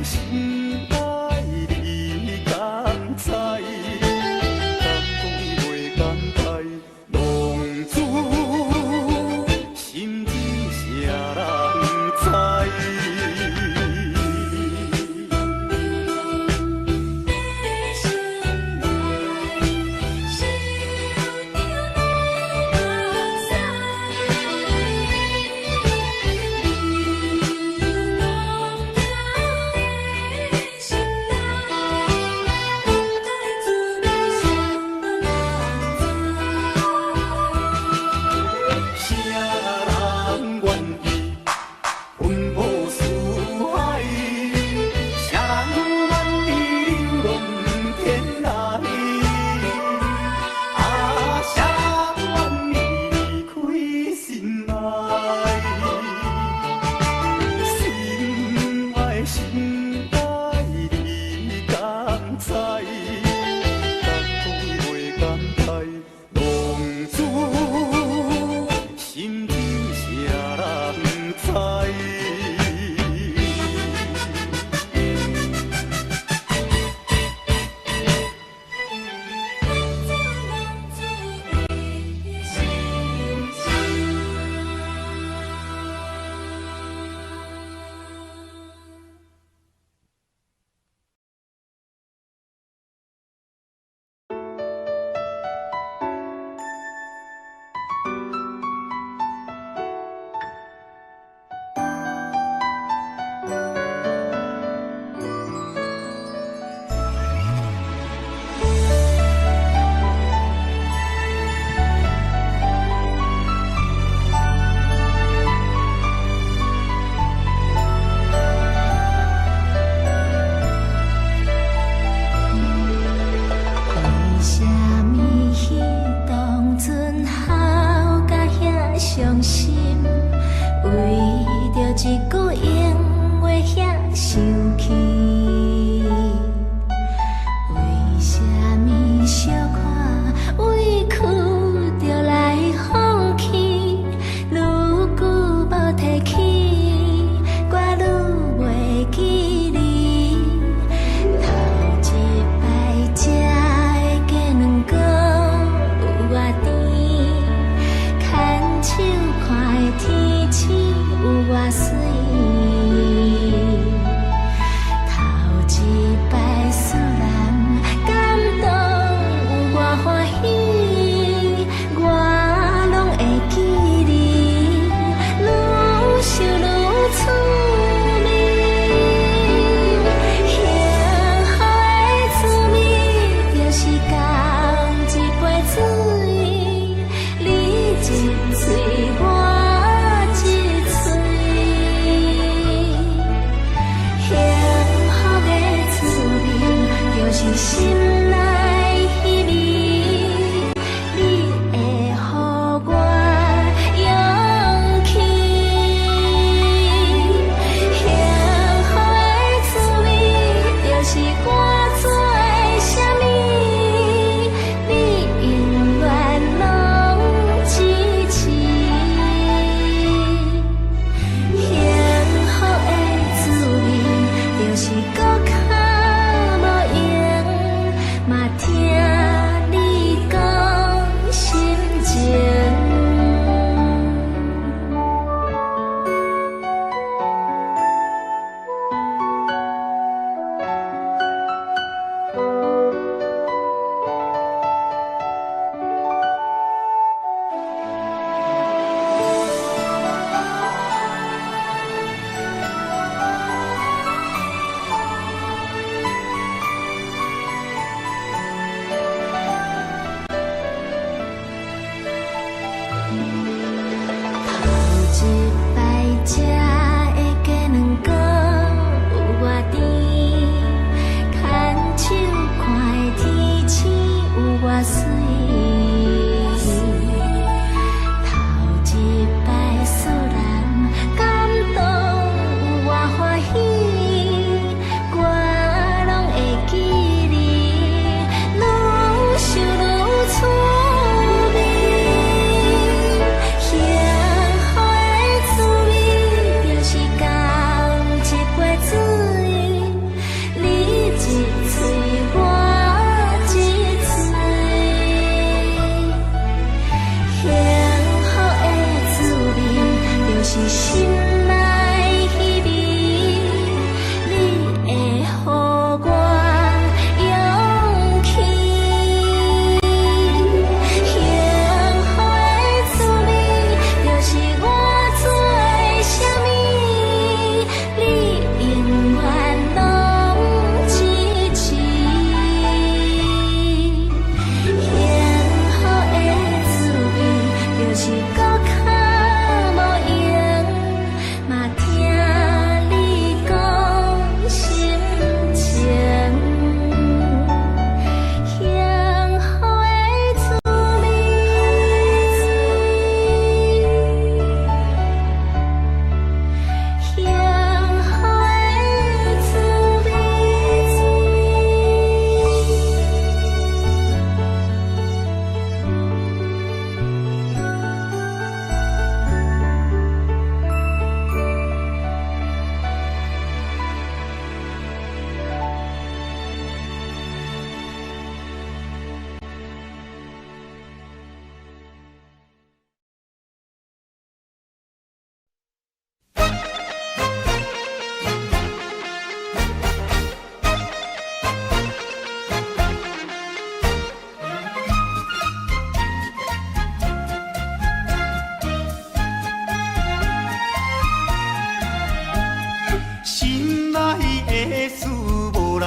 心愛你敢知？敢講袂敢開，浪子心情誰人知？你心內是有著目屎，你攏驚。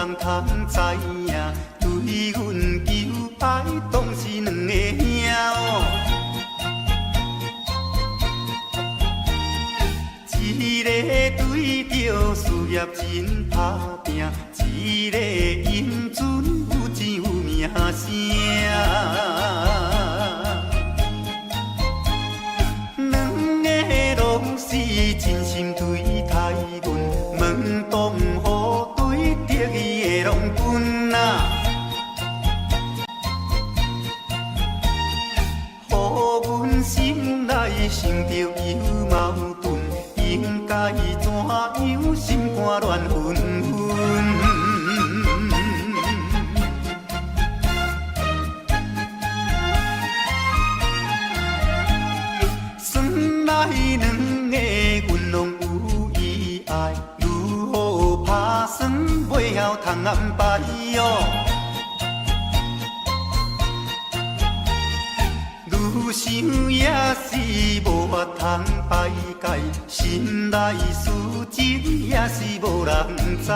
人通知影，對阮求愛當是兩个兄哦。一个對著事業真打拼，一个英俊有錢有名聲。兩个攏是真心對待阮，門當戶對得意的郎君啊，予阮心內想著有矛盾，應該怎樣心肝亂紛紛。算來兩个阮攏有意愛，如何拍算袂曉通安排哦。愈想也是無法通排解，心內事情也是無人知。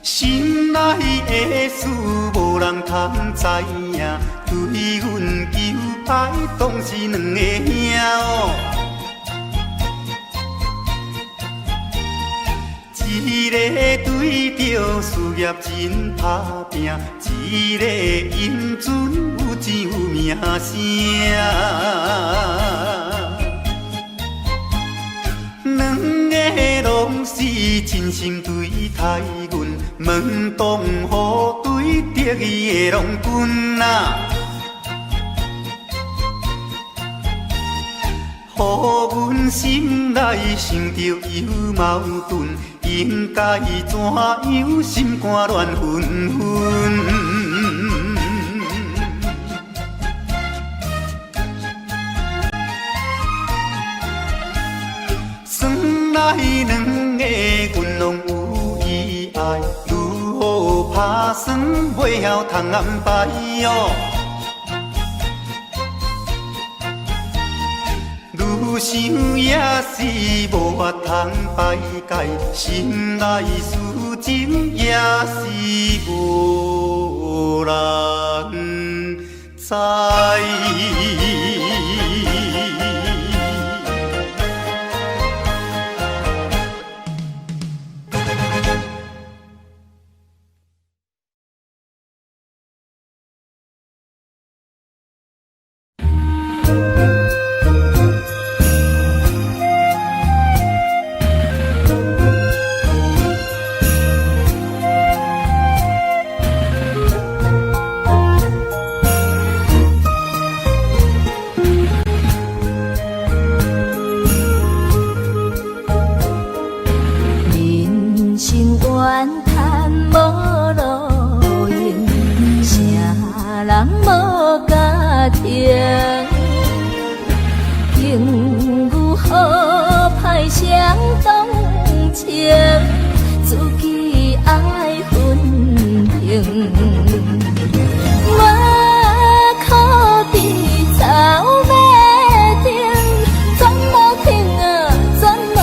心內的事無人通知影，對阮求愛當是兩个兄哦。一个對著事業真打拼，一個英俊有錢有名聲。兩个攏是真心對待阮，門當戶對得意的郎君啊，予阮心內想著有矛盾，應該怎樣心肝亂紛紛。算來兩个阮攏有意愛，如何拍算袂曉通安排哦。愈想也是無法通排解，心內事情也是無人知。人生怨叹無路用，啥人無家庭？朋友好歹相同情，自己愛分平。我可比走馬燈，轉無停啊，轉無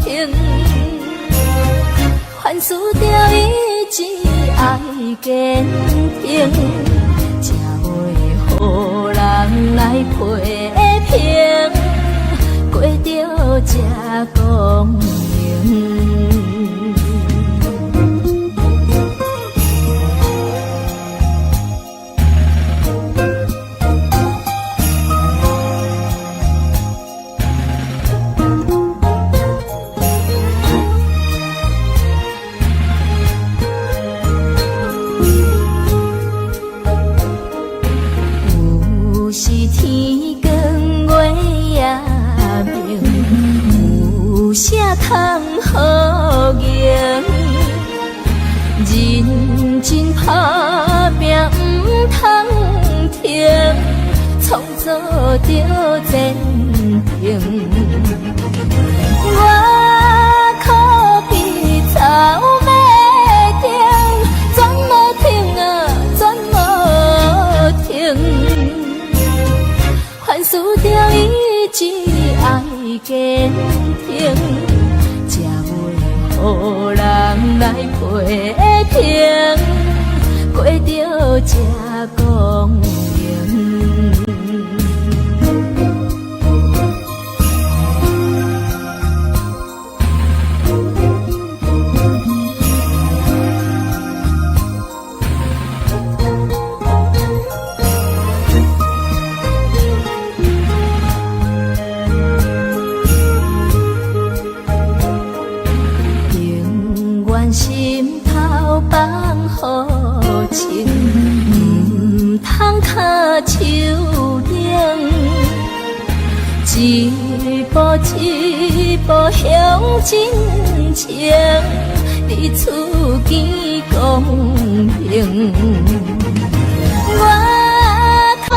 停。凡事著意志愛堅定，才袂予人來批評，過著這光榮。有時天光月也明，有啥通好做著前程。我可比草马灯，转无停啊，转无停。凡事著意志爱坚挺，才袂予人来批评，过著这光荣。永远心头放雨晴，毋通跤手冷。一步一步向前程，彼此见光明。我可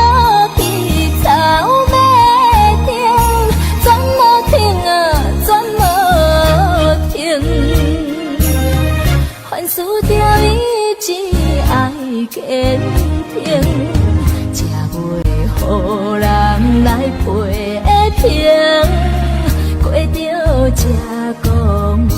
比草马灯，转无停啊，转无停。凡事著意志爱坚挺，才袂予人来批评，过著这光荣。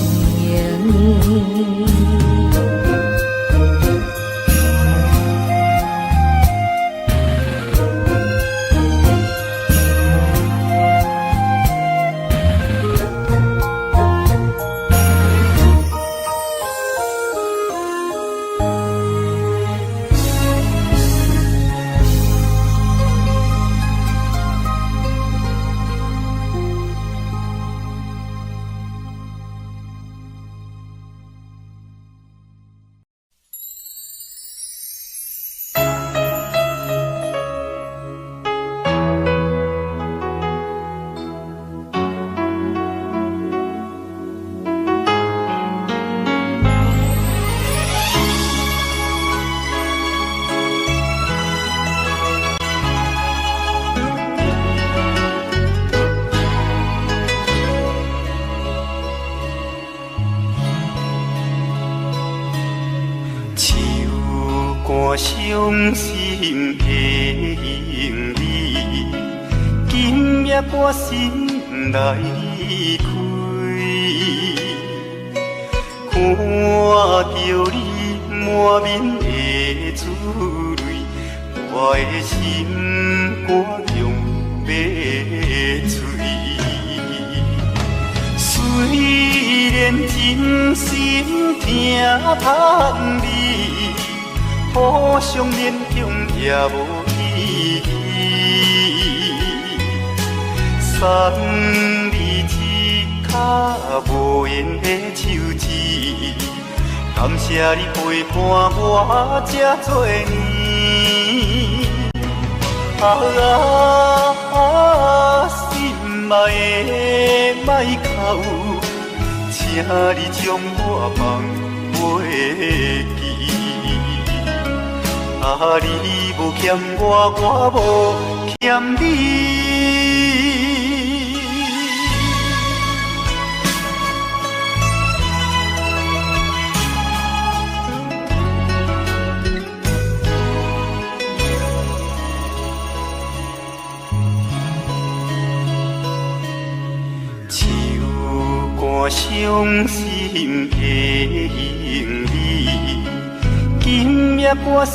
手肝伤心的行李，今夜我心内离开，看著你满面的珠泪，我的心肝强欲碎。虽然真心疼痛你，互相勉强也无意义。送你一跤无缘的手指，感谢你陪伴我这多年。啊啊，心爱的莫哭，请你将我放袂记。啊，你无欠我，我无欠你。手肝伤心的行李，今夜我心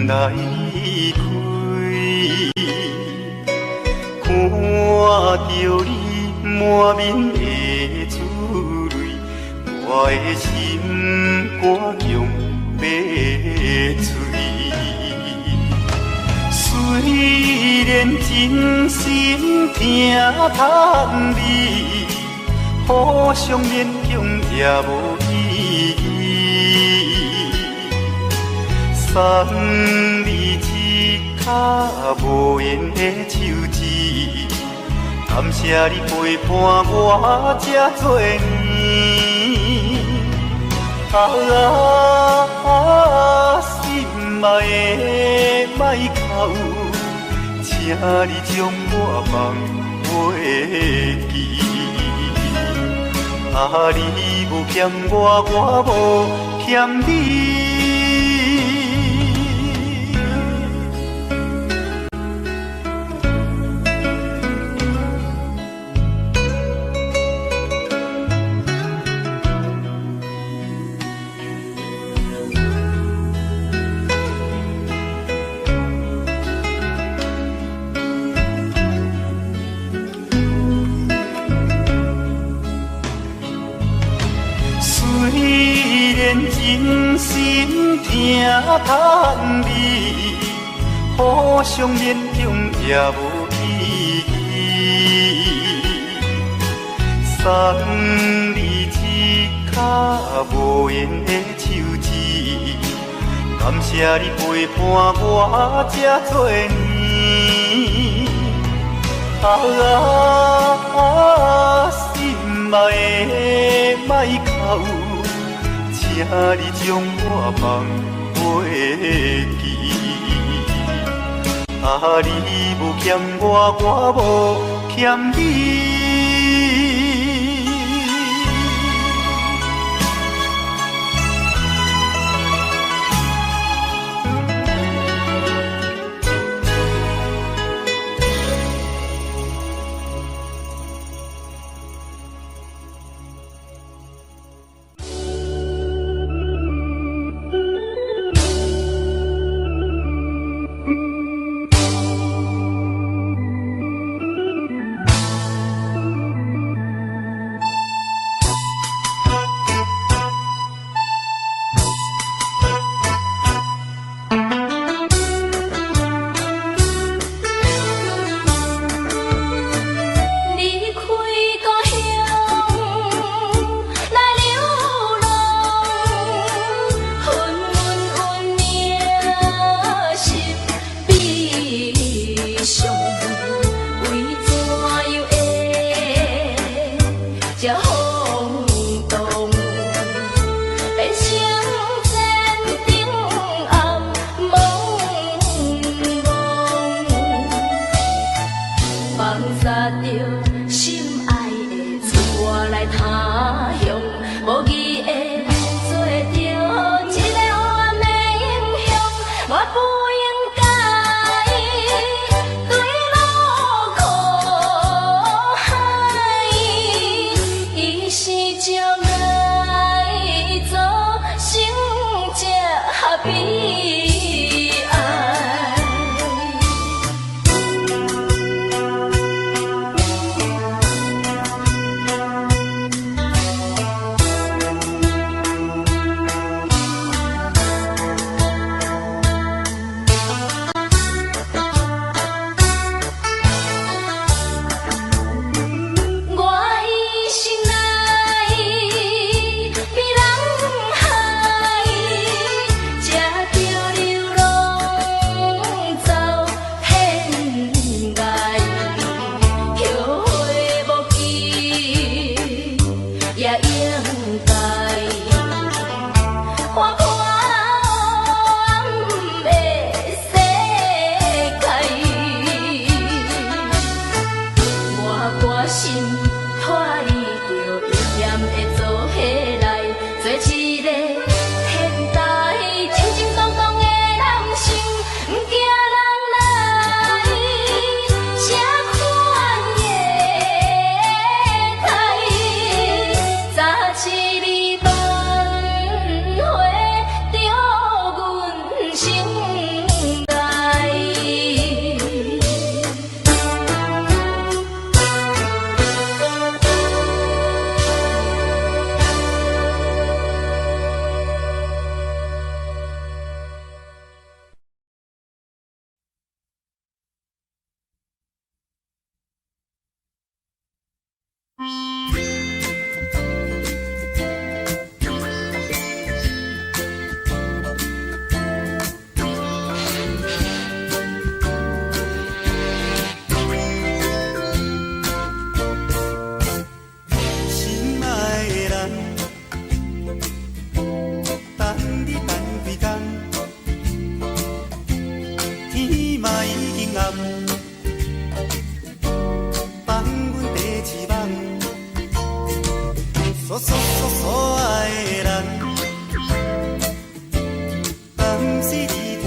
内离开，看著你满面的珠泪，我的心肝强欲碎。虽然真心疼痛你，互相勉强也无意义。送你一跤无缘的手指，感谢你陪伴我这多年。啊啊，心爱的莫哭，请你將我放袂記。啊，你無欠我，我無欠你。雖然真心疼嘆你，互相勉強也無意義。送你一跤無緣的手指，感謝你陪伴我這多年。啊啊，心愛的莫哭。請你將我放袂記。啊，你無欠我，我無欠你。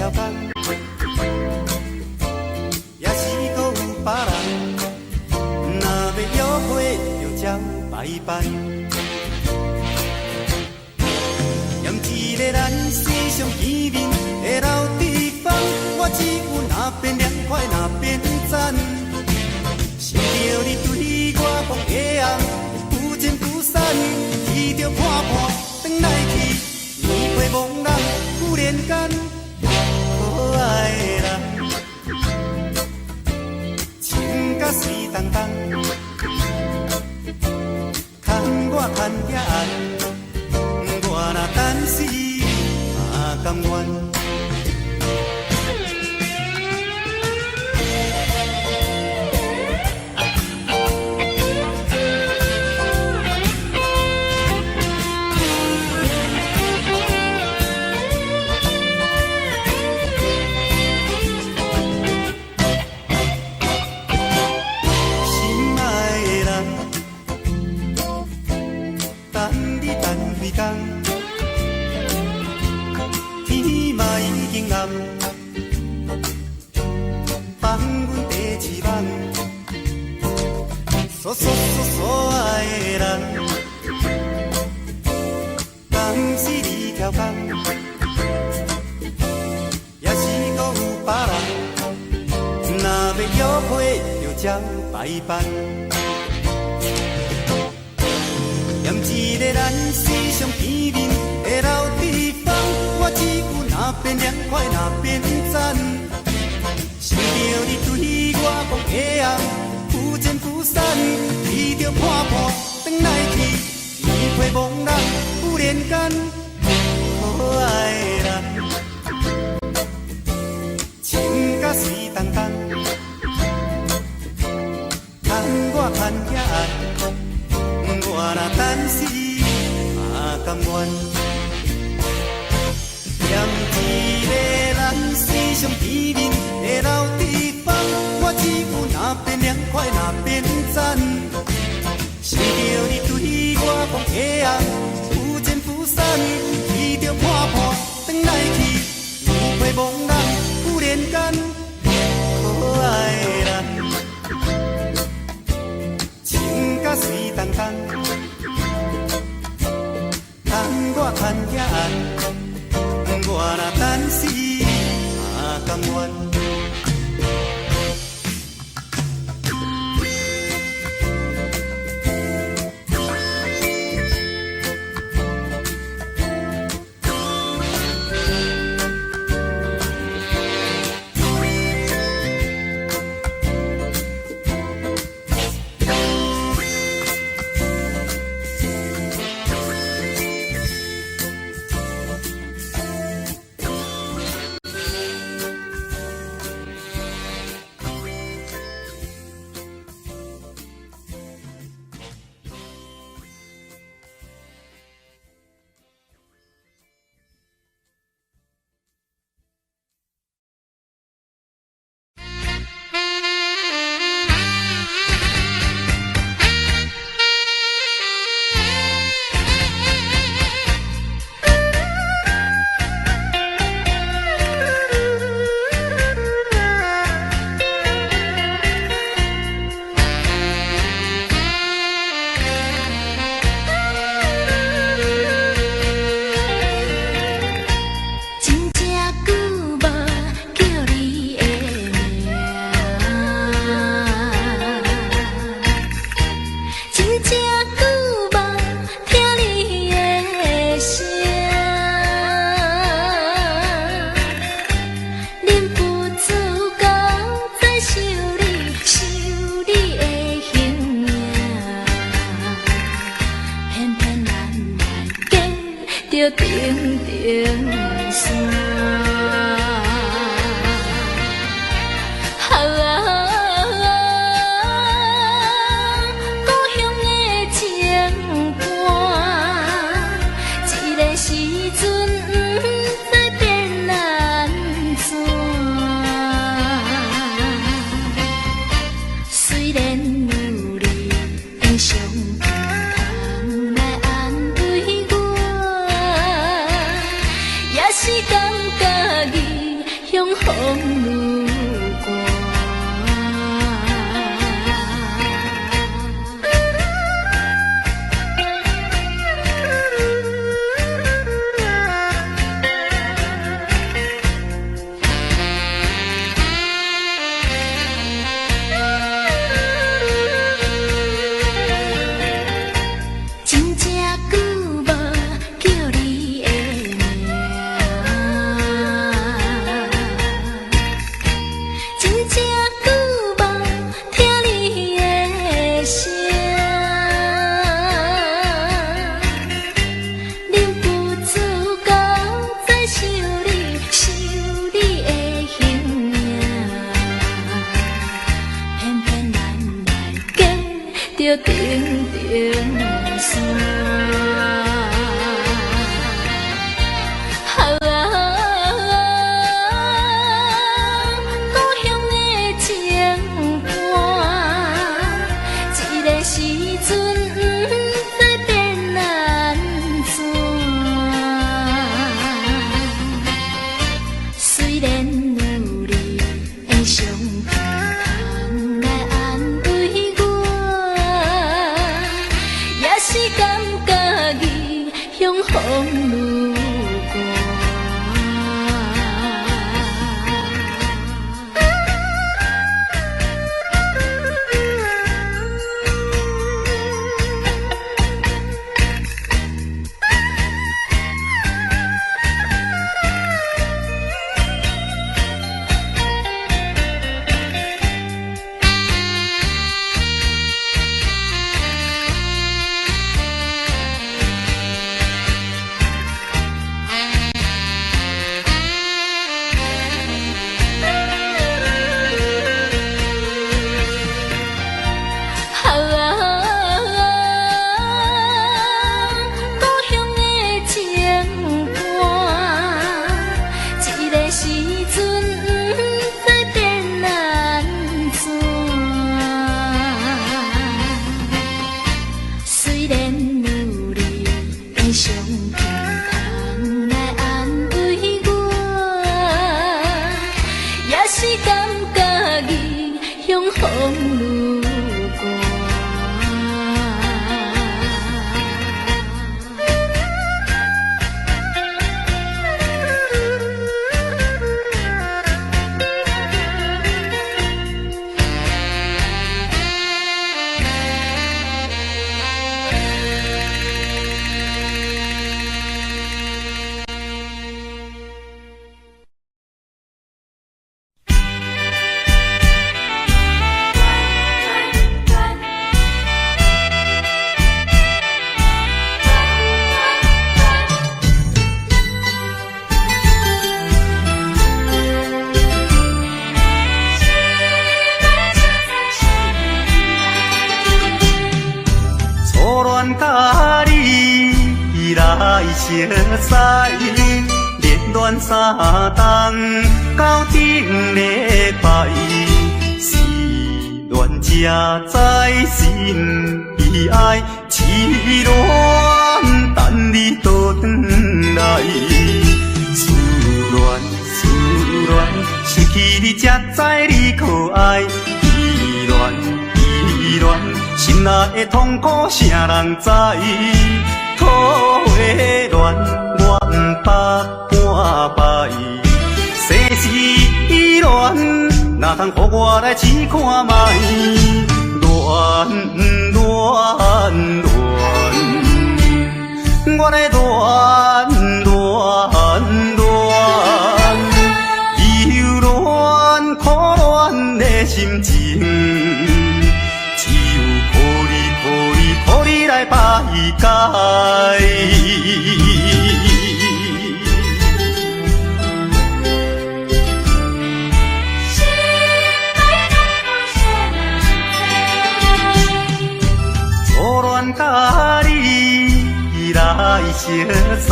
超工，也是阁有別人？若欲約會就照排班。踮一个咱時常見面的老地方，我只有若變涼快，若變讚。想著你對我講的紅，不見不散，提著伴伴轉來去，年歲茫人有連間，可愛的人，穿甲水當當，牽我牽遐愛，我若等死嘛甘願。心愛的人，等你等幾工，天嘛已經暗，放阮地翅膀，所所所所愛的人，敢是你超工，也是閣有別人？若欲約會就照排班。踮一个咱時常見面的老地方，我只有若變涼快，若變讚。想著你對我講的紅，不見不散，提著伴伴轉來去，年歲茫人有連間，可愛的人，穿甲水當當，牽我牽遐愛，我若等死嘛甘願。踮一个咱時常見面的老地方，我只有若變涼快，若變讚。想著你對我講的紅，不見不散，提著伴伴轉來去，年歲茫人有連間，可風雨寒。真正久無叫你的名，真正久無聽你的聲，忍不住閣再想你，想你的形影，偏偏咱來隔著重重山。啊，故鄉的情歌，這个時陣不知變按怎。雖然有你的相片通來安慰我，也是感覺異鄉風雨寒。啊，故鄉的情歌，這个時陣不知變按怎。雖然有你的相片通來安慰我，也是感覺異鄉風雨寒。初戀佮你來熟似，熱戀三冬到頂禮拜，失戀才知心悲哀，痴戀等你倒轉來，思戀思戀，失去你才知你可愛，依戀依戀，心內的痛苦啥人知？桃花戀我毋捌半擺，世事依戀，哪通予我來試看覓？戀戀戀，我咧戀戀戀，留戀苦戀的心情，只有苦你苦你苦你來排解。初戀佮你來熟似，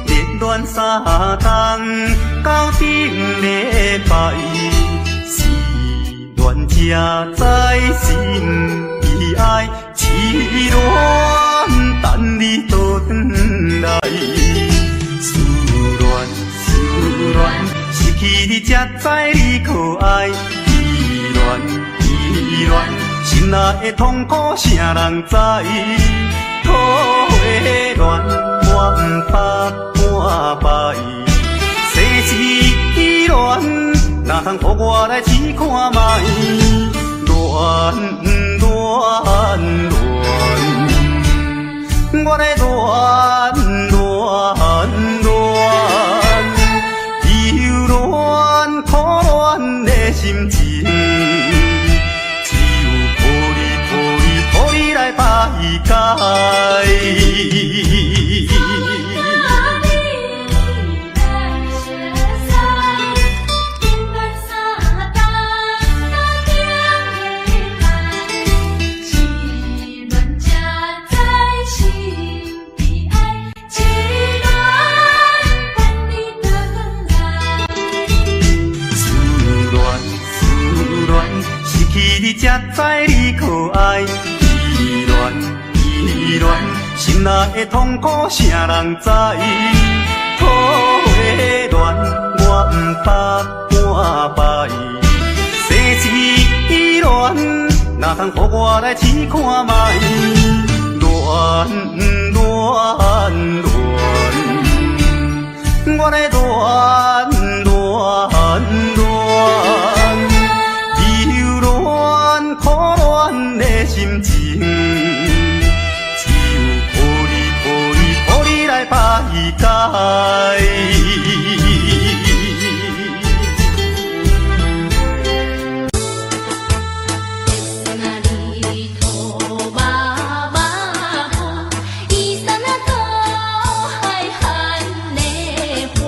熱戀三冬到頂禮拜，失戀才知心悲哀，痴戀等你倒轉來，思戀思戀，失去你才知你可愛。依戀依戀，心內的痛苦啥人知？桃花戀，我毋捌半擺。世事依戀，哪通予我來試看覓？戀戀戀，我咧戀戀戀，猶戀苦戀的心情，只有靠你靠你靠你來排解。失思戀思戀，失去你才知你可愛。依戀依戀，心內的痛苦啥人知？桃花戀，我毋捌半擺。世事依戀，哪通予我來試看覓？戀戀戀，我咧戀戀戀，猶戀苦戀的心情，只有靠你靠你靠你來排解。 伊山啊土海汉的花，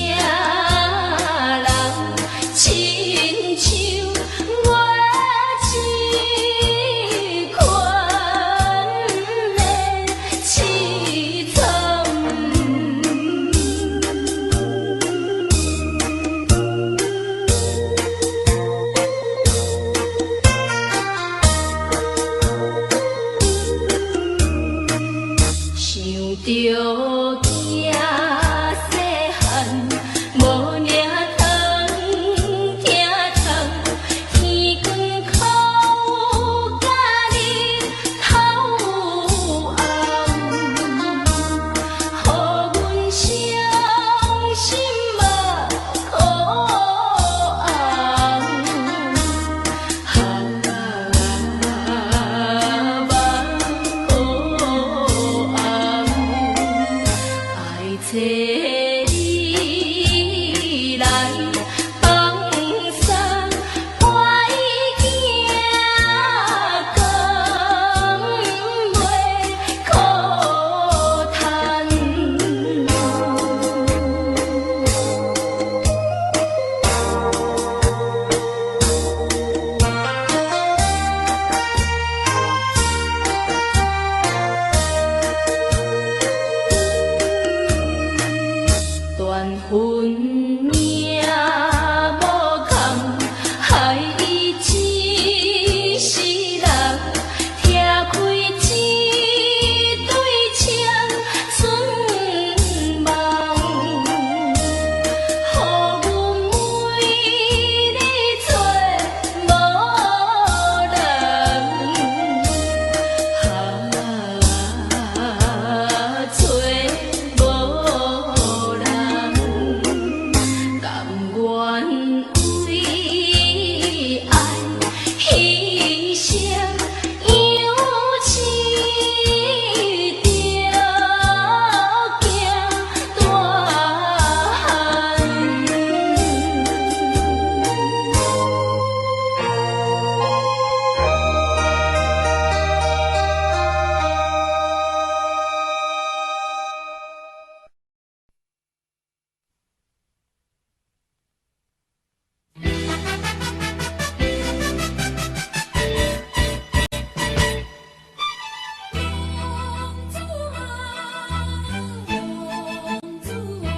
人親像我這款的淒慘。想著囝細漢，無領糖，疼痛，天光苦甲日頭暗，予阮傷心目苦紅，目苦紅。愛找你來放送，歹囝甘袂苦趁。斷分命無空，害伊一世人，拆開一對青春夢，予阮每日找無人，啊，找無人，甘願為愛犧牲，養飼著囝大漢。王子啊，王子啊。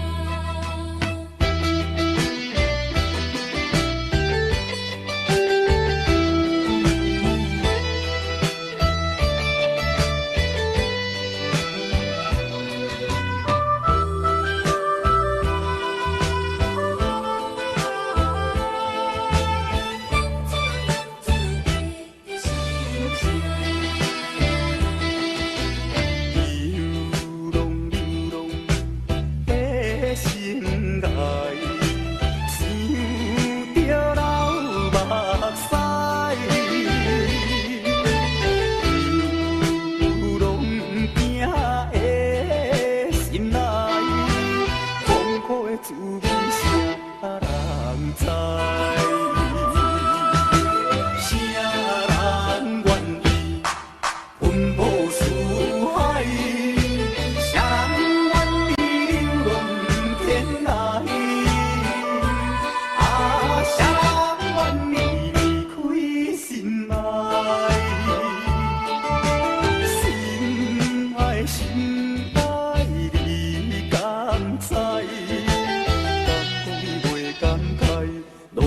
男子男子的心聲。流浪流浪的心愛，想著流目屎。流浪囝的心內，痛苦的滋味誰人知？誰人願意奔波四海？誰人願意流浪天涯？啊，誰人願意離開心愛？心愛心愛，你敢知？敢講你袂感慨，浪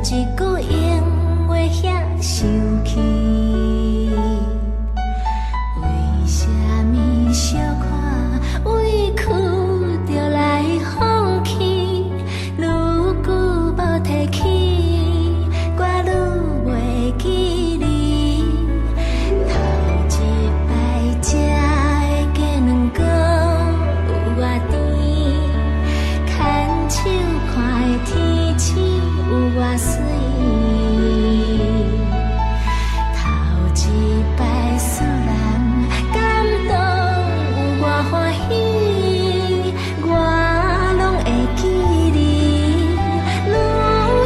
一句閒話遐生氣？為啥物小可委屈就來放棄？愈久無提起，我愈袂記你。頭一擺食的雞卵糕有偌甜，牽手看的天星有偌媠。頭一擺使人感動有偌歡喜，我攏會記你，愈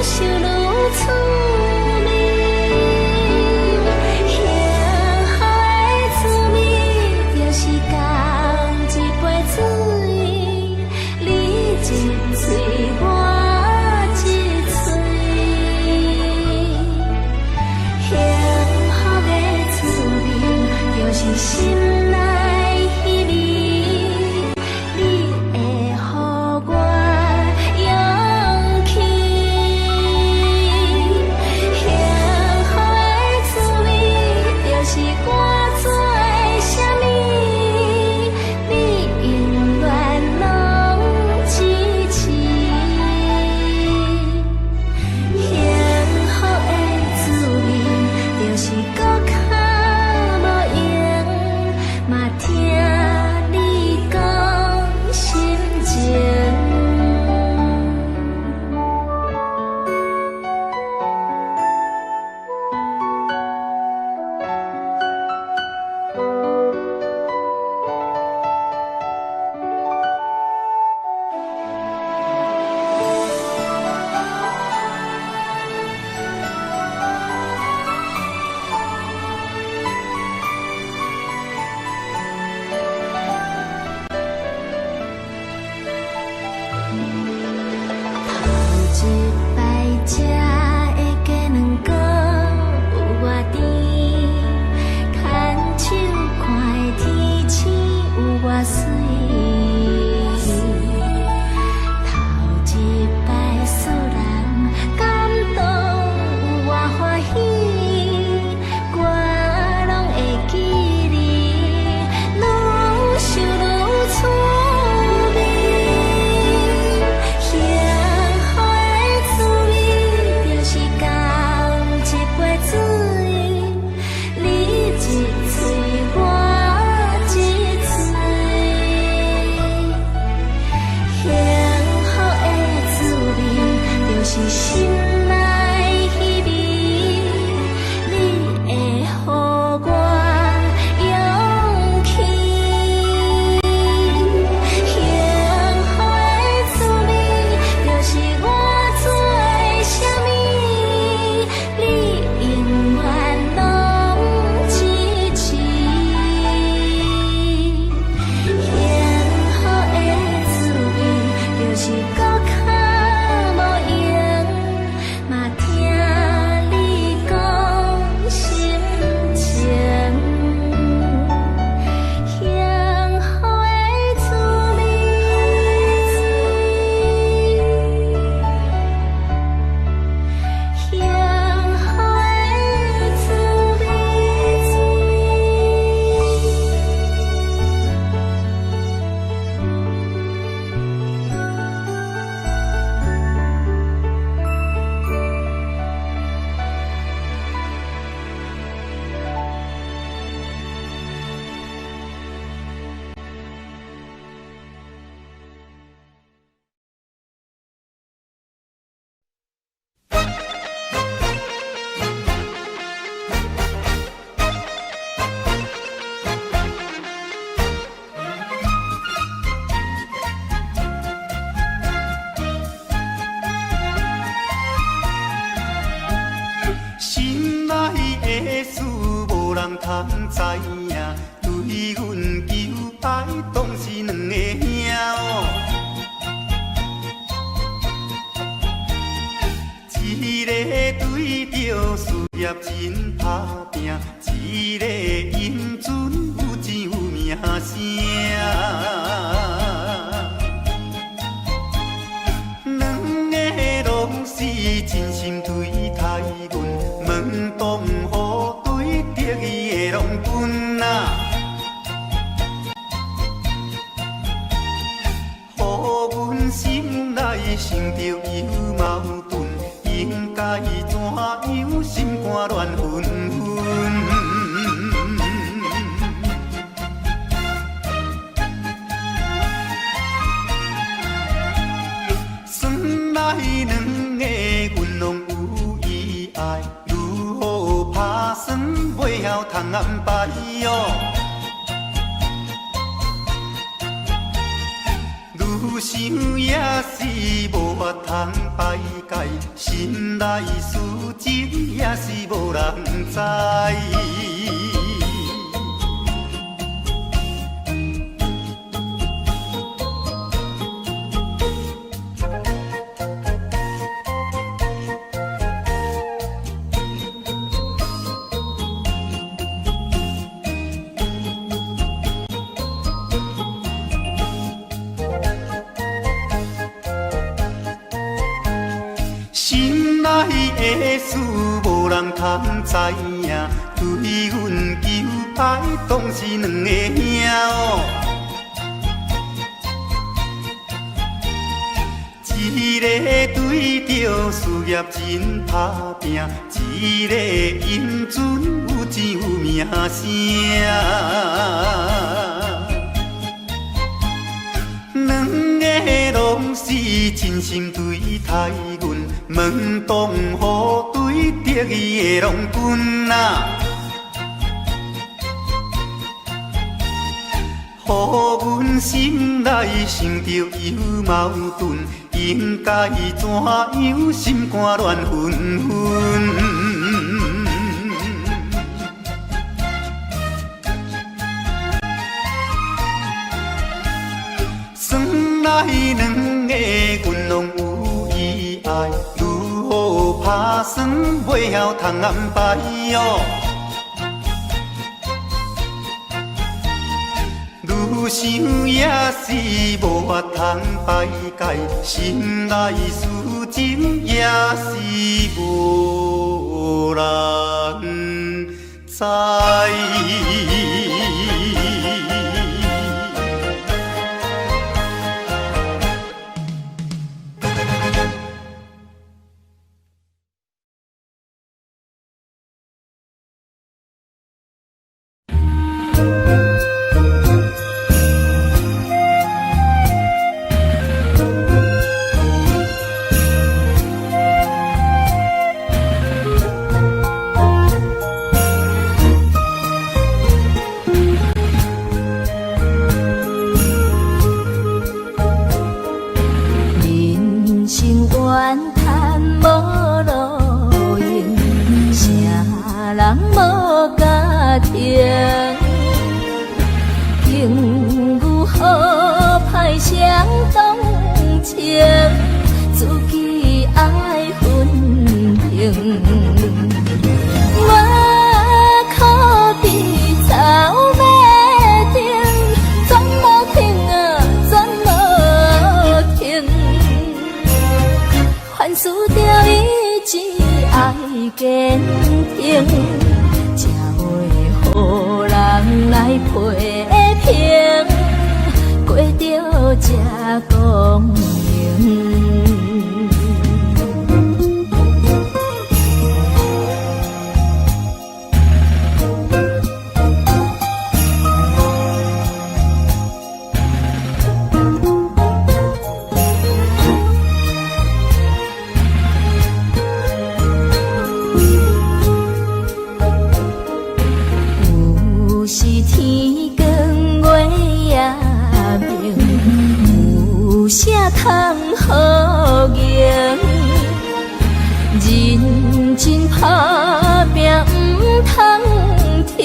想愈趣味。幸福的滋味，就是仝一杯水，你一喙，我一喙。幸福的滋味，就是心內彼味，你會予我勇氣。幸福的滋味，就是我做啥物，你永遠攏支持。幸福的滋味，就是閣較無閒，嘛聽你講心情。頭一擺食的雞卵糕有偌甜，牽手看的天星有偌媠。頭一擺使人感動有偌歡喜，我攏會記你，愈想愈趣味。幸福的滋味，就是仝一杯水，你一喙，我一喙。幸福的滋味，就是心內彼味，你會予我勇氣。幸福的滋味，就是我做啥物，你永遠攏支持。幸福的滋味，就是閣較無閒，嘛聽你講心情。幸福的滋味，幸福的滋味。心內的事無人通知影，對阮求愛當是兩个兄哦。一個對著事業真拍拚，一個英俊有錢有名聲。兩個攏是真心對待阮，問當何對得意的郎君啊？予阮心內想著有矛盾，應該怎樣心肝亂紛紛？算來兩个阮攏有意愛，如何拍算袂曉通安排喲？愈想也是無法通排解，心內事情也是無人知。心內的事無人通知影，對阮求愛當是兩个兄哦。一个對著事業真打拼，一个英俊有錢有名聲。兩个攏是真心對待阮，問當何對得意的郎君啊？予阮心內想著有矛盾，應該怎樣心肝亂紛紛？算來兩个阮攏有意愛，如何拍算袂曉通安排喲？愈想也是無法通排解，心內事情也是無人知。人生怨叹無路用，啥人無家庭？朋友好歹相同情，自己愛分平。我可比走馬燈，轉無停啊，轉無停。凡事著意志愛堅定，才會予人來批評，過著這光榮。有時天光月也明，有啥通好用？認真打拼毋通停，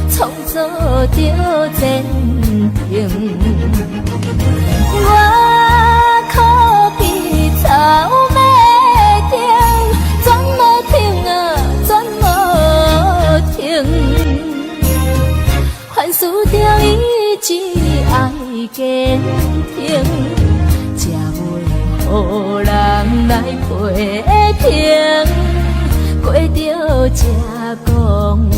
創造著前程。我可比走馬燈，轉無停啊，轉無停。凡事著意志愛堅定，才袂予人來批評，過著這光榮。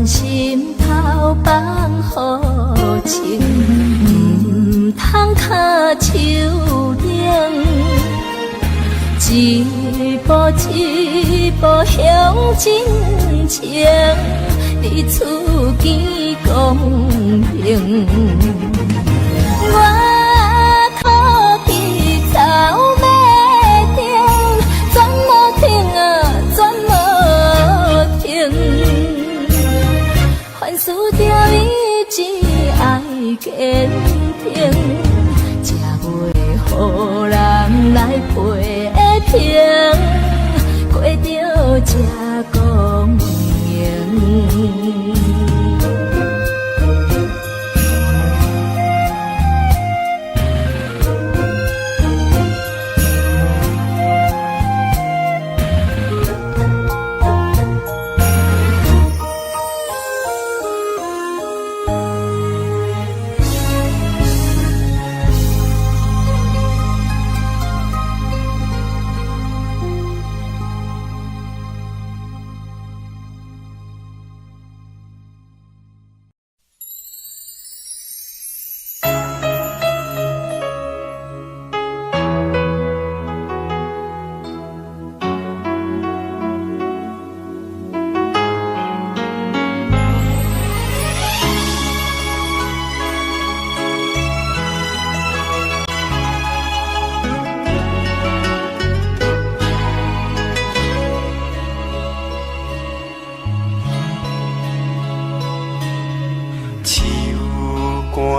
心頭放予情，毋通跤手冷。一步一步向前程，彼此見光明。我苦比草馬停，全無停啊，全無停。凡事著意志愛堅定，才袂予人來批評，過著這光榮。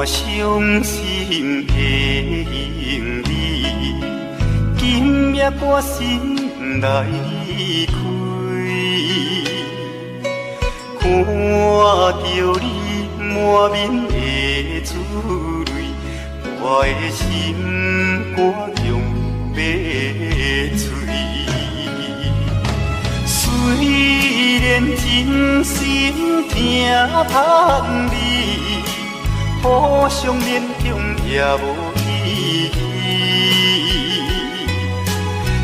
傷心的你，今夜我心內離開，看著你滿面的珠淚，我的心肝強欲碎。雖然真心疼痛你，互相勉強也無意義，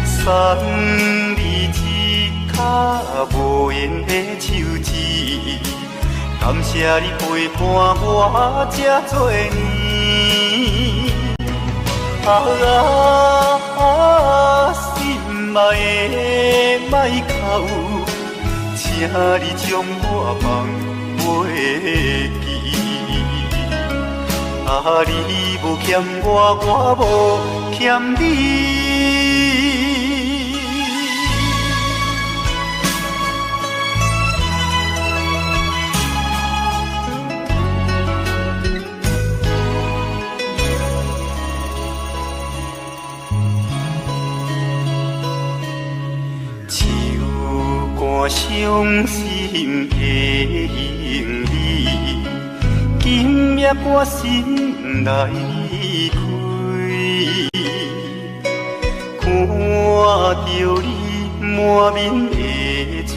送你一跤無緣的手指，感謝你陪伴我這多年。啊啊，心愛的莫哭，請你將我放袂記。啊！你無欠我，我無欠你。手肝傷心的你，今夜我心內開，看著你滿面的珠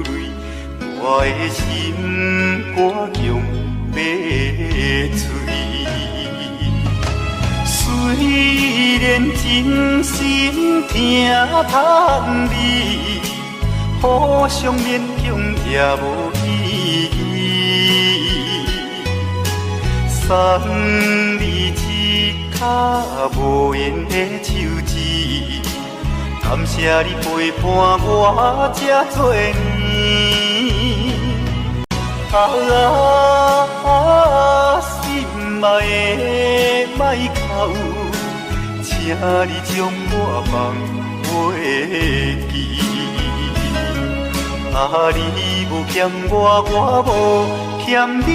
淚，我的心肝強欲碎。雖然真心疼痛你，互相勉強也無意義。送你一跤無緣的手指，感謝你陪伴我這多年。啊啊，心愛的莫哭，請你將我放袂記。啊，你無欠我，我無欠你。